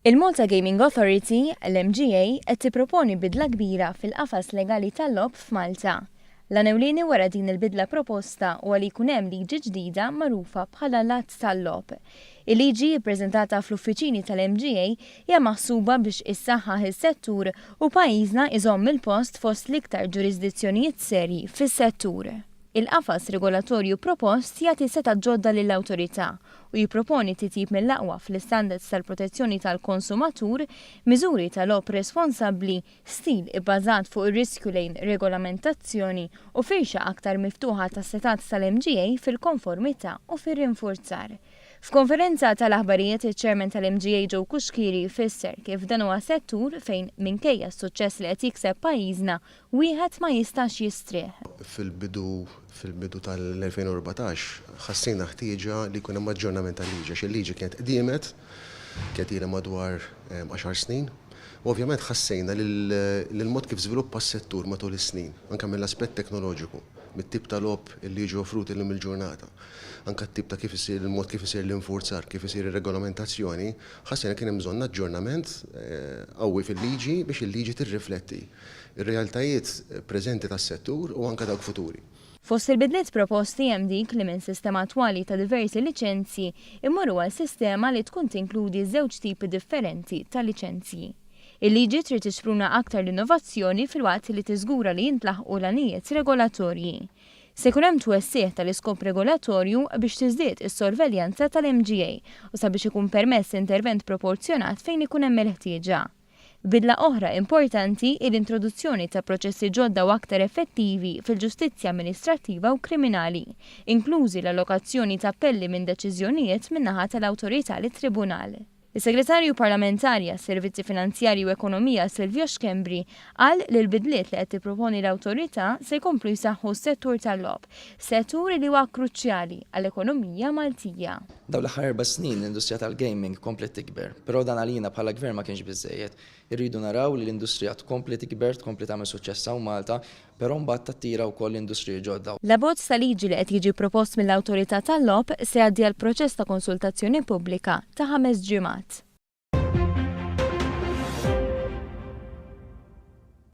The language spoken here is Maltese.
Il-Malta Gaming Authority, l-MGA, qed tipproponi bidla kbira fil-qafas legali tal-logħob f'Malta. L-għan ewlieni wara din il-bidla proposta huwa li jkun hemm liġi ġdida magħrufa bħala l-Att tal-Logħob. Il-liġi, ippreżentata fl-uffiċini tal-MGA, hija maħsuba biex issaħħaħ is-settur u pajjiżna iżomm il-post fost l-iktar ġurisdizzjonijiet serji fis-settur. Il-qafas regolatorju propost jagħti setgħat ġodda lill-Awtorità u jipproponi titjib mill-aqwa fl-istandards tal-protezzjoni tal-konsumatur, miżuri ta' logħob responsabbli, stil ibbażat fuq ir-riskju lejn regolamentazzjoni u firxa aktar miftuħa tas-setgħat tal-MGA fil-konformità u fir-rinfurzar. F'konferenza tal-aħbarijiet iċ-Chairman tal-MGA Joe Cuschieri fisser kif dan huwa settur fejn minkejja s-suċċess li qed jikseb pajjiżna wieħed ma jistax jistrieħ. Fil-bidu fil-bidu tal-2014 ħassejna ħtieġa li jkun hemm aġġornament tal-liġi għax il-liġi kienet qdiemet, kienet ilha madwar għaxar snin u ovvjament ħassejna li l-mod kif żviluppa s-settur matul is-snin, anke mill-aspett teknoloġiku, mit-tip ta' logħob li jiġu offruti llum il-ġurnata, anke t-tip ta' kif isir il-mod kif isir l-infurzar, kif isir ir-regolamentazzjoni, ħassejna kien hemm bżonn aġġornament qawwi fil-liġi biex il-liġi tirrifletti r-realtajiet preżenti tas-settur u anke dawk futuri. Fost il-bidliet proposti hemm dik li minn sistema attwali ta' diversi liċenzji immorru għal sistema li tkun tinkludi żewġ tipi differenti ta' liċenzji. Il-liġi trid tixpruna aktar l-innovazzjoni filwaqt li tiżgura li jintlaħqu l-għanijiet regolatorji. Se jkun hemm twessigħ tal-iskop regolatorju biex tiżdied is-sorveljanza tal-MGA u sabiex ikun permess intervent proporzjonat fejn ikun hemm il-ħtieġa. Bidla oħra importanti hi l-introduzzjoni ta' proċessi ġodda u aktar effettivi fil-ġustizzja amministrattiva u kriminali, inklużi l-allokazzjoni ta' appelli minn deċiżjonijiet min-naħa tal-awtorità lit-tribunal. Is-Segretarju Parlamentari għas-Servizzi Finanzjarji u Ekonomija Silvio Schembri qal li l-bidliet li qed tipproponi l-Awtorità se jkomplu jsaħħu s-settur tal-logħob, settur li huwa kruċjali għall-ekonomija Maltija. Dawn l-aħħar 4 snin l-industrija tal-gaming kompliet tikber, però dan għalina bħala gvern ma kienx biżżejjed. Irridu naraw li l-industrija tkompli tikber, tkompli tagħmel suċċess hawn Malta, però mbagħad tattira wkoll industriji ġodda. L-abbozz ta' liġi li qed jiġi propost mill-Awtorità tal-Logħob se jgħaddi għal proċess ta' konsultazzjoni pubblika ta' 5 ġimgħat.